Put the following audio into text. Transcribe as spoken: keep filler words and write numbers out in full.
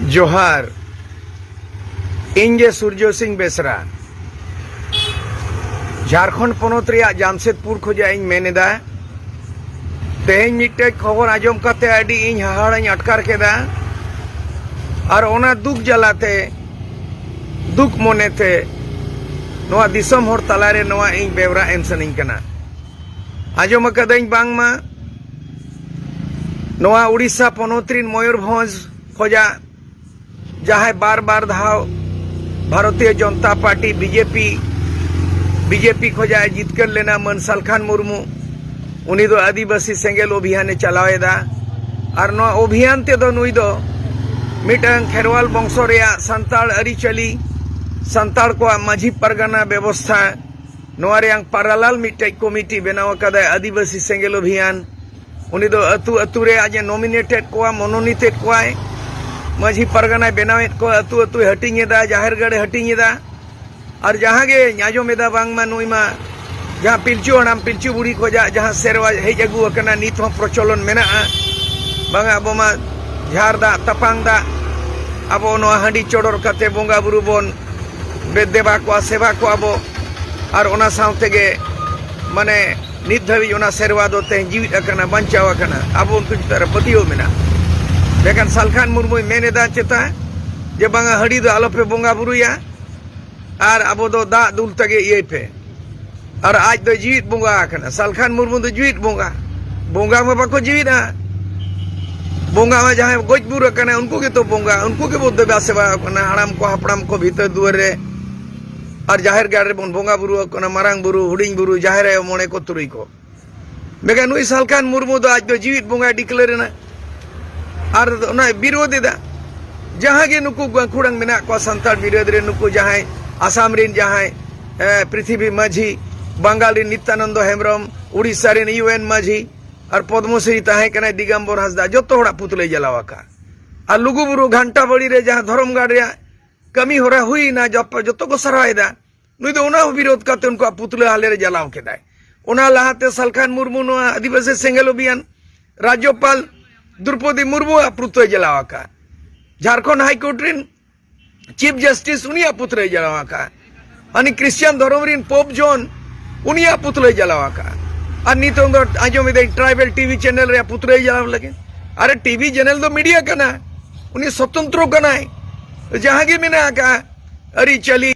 ᱡᱚᱦᱟᱨ᱾ ᱤᱧ ᱜᱮ ᱥᱩᱨᱡᱚ ᱥᱤᱝ ᱵᱮᱥᱨᱟ, ᱡᱷᱟᱲᱠᱷᱚᱸᱰ ᱯᱚᱱᱚᱛ ᱨᱮᱭᱟᱜ ᱡᱟᱢᱥᱮᱫᱽᱯᱩᱨ ᱠᱷᱚᱱᱟᱜ ᱤᱧ ᱢᱮᱱ ᱮᱫᱟ᱾ ᱛᱮᱦᱮᱧ ᱢᱤᱫᱴᱮᱡ ᱠᱷᱚᱵᱚᱨ ᱟᱸᱡᱚᱢ ᱠᱟᱛᱮ ᱟᱹᱰᱤ ᱤᱧ ᱦᱟᱦᱟᱲᱟᱧ ᱟᱴᱠᱟᱨ ᱠᱮᱫᱟ, ᱟᱨ ᱚᱱᱟ ᱫᱩᱠ ᱡᱟᱞᱟᱛᱮ, ᱫᱩᱠ ᱢᱚᱱᱮᱛᱮ ᱱᱚᱣᱟ ᱫᱤᱥᱚᱢ ᱦᱚᱲ ᱛᱟᱞᱟᱨᱮ ᱱᱚᱣᱟ ᱤᱧ ᱵᱮᱣᱨᱟ ᱮᱢ ᱥᱟᱱᱟᱧ ᱠᱟᱱᱟ᱾ ᱟᱸᱡᱚᱢ ᱟᱠᱟᱫᱟᱹᱧ ᱵᱟᱝᱢᱟ ᱱᱚᱣᱟ ᱩᱲᱤᱥᱥᱟ ᱯᱚᱱᱚᱛ ᱨᱤᱱ ᱢᱚᱭᱩᱨᱵᱷᱚᱸᱡᱽ ᱠᱷᱚᱱᱟᱜ ᱡᱟᱦᱟᱸᱭ ᱵᱟᱨ ᱵᱟᱨ ᱫᱷᱟᱣ Bharatiya Janata party, BJP, BJP ᱠᱷᱚᱱᱟᱜ ᱮ ᱡᱤᱛᱠᱟᱹᱨ ᱞᱮᱱᱟ, ᱢᱟᱹᱱ ᱥᱟᱞᱠᱷᱟᱱ ᱢᱩᱨᱢᱩ, ᱩᱱᱤ ᱫᱚ ᱟᱹᱫᱤᱵᱟᱹᱥᱤ ᱥᱮᱸᱜᱮᱞ ᱚᱵᱷᱤᱭᱟᱱ ᱮ ᱪᱟᱞᱟᱣ ᱮᱫᱟ᱾ ᱟᱨ ᱱᱚᱣᱟ ᱚᱵᱷᱤᱭᱟᱱ ᱛᱮᱫᱚ ᱱᱩᱭ ᱫᱚ ᱢᱤᱫᱴᱟᱝ ᱠᱷᱮᱨᱣᱟᱞ ᱵᱚᱝᱥᱚ ᱨᱮᱭᱟᱜ ᱥᱟᱱᱛᱟᱲ ᱟᱹᱨᱤᱪᱟᱹᱞᱤ, ᱥᱟᱱᱛᱟᱲ ᱠᱚᱣᱟᱜ ᱢᱟᱹᱡᱷᱤ ᱯᱟᱨᱜᱟᱱᱟ ᱵᱮᱵᱚᱥᱛᱷᱟ, ᱱᱚᱣᱟ ᱨᱮᱭᱟᱝ ᱯᱟᱨᱟᱞᱟᱞ ᱢᱤᱫᱴᱮᱡ ᱠᱚᱢᱤᱴᱤ ᱵᱮᱱᱟᱣ ᱟᱠᱟᱫᱟᱭ ᱟᱹᱫᱤᱵᱟᱹᱥᱤ ᱥᱮᱸᱜᱮᱞ ᱚᱵᱷᱤᱭᱟᱱ᱾ ᱩᱱᱤ ᱫᱚ ᱟᱹᱛᱩ ᱟᱹᱛᱩ ᱨᱮ ᱟᱡ ᱮ ᱱᱚᱢᱤᱱᱮᱴᱮᱰ ᱠᱚᱣᱟ, ᱢᱚᱱᱳᱱᱤᱛᱮᱰ ᱠᱚᱣᱟᱭ, ᱢᱟᱹᱡᱷᱤ ᱯᱟᱨᱜᱟᱱᱟᱭ ᱵᱮᱱᱟᱣᱮᱫ ᱠᱚᱣᱟ, ᱟᱹᱛᱩ ᱟᱹᱛᱩᱭ ᱦᱟᱹᱴᱤᱧ ᱮᱫᱟ, ᱡᱟᱦᱮᱨ ᱜᱟᱲᱮ ᱦᱟᱹᱴᱤᱧ ᱮᱫᱟ᱾ ᱟᱨ ᱡᱟᱦᱟᱸ ᱜᱮ ᱟᱸᱡᱚᱢ ᱮᱫᱟ ᱵᱟᱝᱢᱟ ᱱᱩᱭ ᱢᱟ ᱡᱟᱦᱟᱸ ᱯᱤᱞᱪᱩ ᱦᱟᱲᱟᱢ ᱯᱤᱞᱪᱩ ᱵᱩᱲᱦᱤ ᱠᱷᱚᱱᱟᱜ ᱡᱟᱦᱟᱸ ᱥᱮᱨᱣᱟ ᱦᱮᱡ ᱟᱹᱜᱩ ᱟᱠᱟᱱᱟ, ᱱᱤᱛ ᱦᱚᱸ ᱯᱨᱚᱪᱚᱞᱚᱱ ᱢᱮᱱᱟᱜᱼᱟ᱾ ᱵᱟᱝᱟ ᱟᱵᱚ ᱢᱟ ᱡᱷᱟᱨ ᱫᱟᱜ ᱛᱟᱯᱟᱝ ᱫᱟᱜ, ᱟᱵᱚ ᱱᱚᱣᱟ ᱦᱟᱺᱰᱤ ᱪᱚᱰᱚᱨ ᱠᱟᱛᱮ ᱵᱚᱸᱜᱟ ᱵᱩᱨᱩ ᱵᱚᱱ ᱵᱮ-, ᱫᱮᱵᱟ ᱠᱚᱣᱟ, ᱥᱮᱵᱟ ᱠᱚᱣᱟ ᱵᱚ᱾ ᱟᱨ ᱚᱱᱟ ᱥᱟᱶ ᱛᱮᱜᱮ ᱢᱟᱱᱮ ᱱᱤᱛ ᱫᱷᱟᱹᱵᱤᱡ ᱚᱱᱟ ᱥᱮᱨᱣᱟ ᱫᱚ ᱛᱮᱦᱮᱧ ᱡᱤᱣᱤᱫ ᱟᱠᱟᱱᱟ, ᱵᱟᱧᱪᱟᱣ ᱟᱠᱟᱱᱟ, ᱟᱵᱚ ᱩᱱᱠᱩ ᱪᱮᱛᱟᱱ ᱨᱮ ᱯᱟᱹᱛᱭᱟᱹᱣ ᱢᱮᱱᱟᱜᱼᱟ᱾ ᱢᱮᱱᱠᱷᱟᱱ ᱥᱟᱞᱠᱷᱟᱱ ᱢᱩᱨᱢᱩᱭ ᱢᱮᱱ ᱮᱫᱟ ᱪᱮᱛᱟ ᱡᱮ ᱵᱟᱝᱟ ᱦᱟᱺᱰᱤ ᱫᱚ ᱟᱞᱚᱯᱮ ᱵᱚᱸᱜᱟ ᱵᱩᱨᱩᱭᱟ, ᱟᱨ ᱟᱵᱚ ᱫᱚ ᱫᱟᱜ ᱫᱩᱞ ᱛᱮᱜᱮ ᱤᱭᱟᱹᱭ ᱯᱮ᱾ ᱟᱨ ᱟᱡ ᱫᱚ ᱡᱤᱣᱤᱫ ᱵᱚᱸᱜᱟ ᱟᱠᱟᱱᱟ, ᱥᱟᱞᱠᱷᱟᱱ ᱢᱩᱨᱢᱩ ᱫᱚ ᱡᱤᱣᱤᱫ ᱵᱚᱸᱜᱟ᱾ ᱵᱚᱸᱜᱟ ᱢᱟ ᱵᱟᱠᱚ ᱡᱤᱣᱤᱫᱼᱟ, ᱵᱚᱸᱜᱟ ᱢᱟ ᱡᱟᱦᱟᱸᱭ ᱜᱚᱡ ᱵᱩᱨ ᱟᱠᱟᱱᱟᱭ ᱩᱱᱠᱩ ᱜᱮᱛᱚ ᱵᱚᱸᱜᱟ, ᱩᱱᱠᱩ ᱜᱮᱵᱚ ᱫᱮᱵᱟ ᱥᱮᱵᱟ ᱟᱠᱚ ᱠᱟᱱᱟ, ᱦᱟᱲᱟᱢ ᱠᱚ ᱦᱟᱯᱲᱟᱢ ᱠᱚ ᱵᱷᱤᱛᱟᱹᱨ ᱫᱩᱣᱟᱹᱨ ᱨᱮ ᱟᱨ ᱡᱟᱦᱮᱨ ᱜᱟᱲ ᱨᱮᱵᱚᱱ ᱵᱚᱸᱜᱟ ᱵᱩᱨᱩ ᱟᱠᱚ ᱠᱟᱱᱟ, ᱢᱟᱨᱟᱝ ᱵᱩᱨᱩ, ᱦᱩᱰᱤᱧ ᱵᱩᱨᱩ, ᱡᱟᱦᱮᱨ ᱟᱭᱳ, ᱢᱚᱬᱮ ᱠᱚ, ᱛᱩᱨᱩᱭ ᱠᱚ᱾ ᱢᱮᱱᱠᱷᱟᱱ ᱱᱩᱭ ᱥᱟᱞᱠᱷᱟᱱ ᱢᱩᱨᱢᱩ ᱫᱚ ᱟᱡ ᱫᱚ ᱡᱤᱣᱤᱫ ᱵᱚᱸᱜᱟᱭ ᱰᱤᱠᱞᱮᱭᱟᱨ ᱮᱱᱟ ᱟᱨ ᱚᱱᱟᱭ ᱵᱤᱨᱳᱫ ᱮᱫᱟ᱾ ᱡᱟᱦᱟᱸ ᱜᱮ ᱱᱩᱠᱩ ᱜᱟᱹᱠᱷᱩᱲᱟᱝ ᱢᱮᱱᱟᱜ ᱠᱚᱣᱟ ᱥᱟᱱᱛᱟᱲ ᱵᱤᱨᱳᱫ ᱨᱮ, ᱱᱩᱠᱩ ᱡᱟᱦᱟᱸᱭ ᱟᱥᱟᱢ ᱨᱮᱱ ᱡᱟᱦᱟᱸᱭ, ᱮ, ᱯᱨᱤᱛᱷᱤᱵᱤ ᱢᱟᱹᱡᱷᱤ, ᱵᱟᱝᱜᱟᱞ ᱨᱮᱱ ᱱᱤᱛᱭᱟᱱᱚᱱᱫᱚ ᱦᱮᱢᱵᱨᱚᱢ, ᱩᱲᱤᱥᱥᱟ ᱨᱮᱱ ᱤᱭᱩ ᱮᱱ ᱢᱟᱹᱡᱷᱤ, ᱟᱨ ᱯᱚᱫᱽᱢᱚᱥᱨᱤ ᱛᱟᱦᱮᱸ ᱠᱟᱱᱟᱭ ᱫᱤᱜᱟᱢᱵᱚᱨ ᱦᱟᱸᱥᱫᱟ, ᱡᱚᱛᱚ ᱦᱚᱲᱟᱜ ᱯᱩᱛᱞᱟᱹᱭ ᱡᱟᱞᱟᱣ ᱟᱠᱟᱫ᱾ ᱟᱨ ᱞᱩᱜᱩᱵᱩᱨᱩ ᱜᱷᱟᱱᱴᱟ ᱵᱟᱲᱤ ᱨᱮ ᱡᱟᱦᱟᱸ ᱫᱷᱚᱨᱚᱢ ᱜᱟᱲ ᱨᱮᱭᱟᱜ ᱠᱟᱹᱢᱤ ᱦᱚᱨᱟ ᱦᱩᱭ ᱮᱱᱟ, ᱡᱚᱛᱚ, ᱡᱚᱛᱚ ᱠᱚ ᱥᱟᱨᱦᱟᱣ ᱮᱫᱟ᱾ ᱱᱩᱭ ᱫᱚ ᱚᱱᱟ ᱦᱚᱸ ᱵᱤᱨᱳᱫ ᱠᱟᱛᱮ ᱩᱱᱠᱩᱣᱟᱜ ᱯᱩᱛᱞᱟᱹ ᱦᱟᱞᱮ ᱨᱮ ᱡᱟᱞᱟᱣ ᱠᱮᱫᱟᱭ᱾ ᱚᱱᱟ ᱞᱟᱦᱟᱛᱮ ᱥᱟᱞᱠᱷᱟᱱ ᱢᱩᱨᱢᱩ ᱱᱚᱣᱟ ᱟᱹᱫᱤᱵᱟᱹᱥᱤ ᱥᱮᱸᱜᱮᱞ ᱚᱵᱷᱤᱭᱟᱱ ᱨᱟᱡᱽᱡᱚᱯᱟᱞ ᱫᱨᱚᱯᱚᱫᱤ ᱢᱩᱨᱢᱩᱣᱟᱜ ᱯᱩᱛᱞᱟᱹᱭ ᱡᱟᱞᱟᱣ ᱟᱠᱟᱫ᱾ ᱡᱷᱟᱲᱠᱷᱚᱸᱰ ᱦᱟᱭ ᱠᱳᱨᱴ ᱨᱮᱱ ᱪᱤᱯ ᱡᱟᱥᱴᱤᱥ ᱩᱱᱤᱭᱟᱜ ᱯᱩᱛᱞᱟᱹᱭ ᱡᱟᱞᱟᱣ ᱟᱠᱟᱫᱼᱟ᱾ ᱦᱟᱹᱱᱤ ᱠᱷᱨᱤᱥᱪᱟᱱ ᱫᱷᱚᱨᱚᱢ ᱨᱮᱱ ᱯᱳᱯ ᱡᱚᱱ ᱩᱱᱤᱭᱟᱜ ᱯᱩᱛᱞᱟᱹᱭ ᱡᱟᱞᱟᱣ ᱟᱠᱟᱫᱼᱟ᱾ ᱟᱨ ᱱᱤᱛᱚᱝ ᱫᱚ ᱟᱸᱡᱚᱢ ᱮᱫᱟᱹᱧ ᱴᱨᱟᱭᱵᱟᱞ ᱴᱤᱵᱷᱤ ᱪᱮᱱᱮᱞ ᱨᱮᱭᱟᱜ ᱯᱩᱛᱞᱟᱹᱭ ᱡᱟᱞᱟᱣ ᱞᱟᱹᱜᱤᱫ᱾ ᱟᱨᱮ ᱴᱤᱵᱷᱤ ᱪᱮᱱᱮᱞ ᱫᱚ ᱢᱤᱰᱤᱭᱟ ᱠᱟᱱᱟ, ᱩᱱᱤ ᱥᱚᱛᱚᱱᱛᱨᱚ ᱠᱟᱱᱟᱭ᱾ ᱡᱟᱦᱟᱸ ᱜᱮ ᱢᱮᱱᱟᱜ ᱟᱠᱟᱫᱼᱟ ᱟᱹᱨᱤᱪᱟᱹᱞᱤ,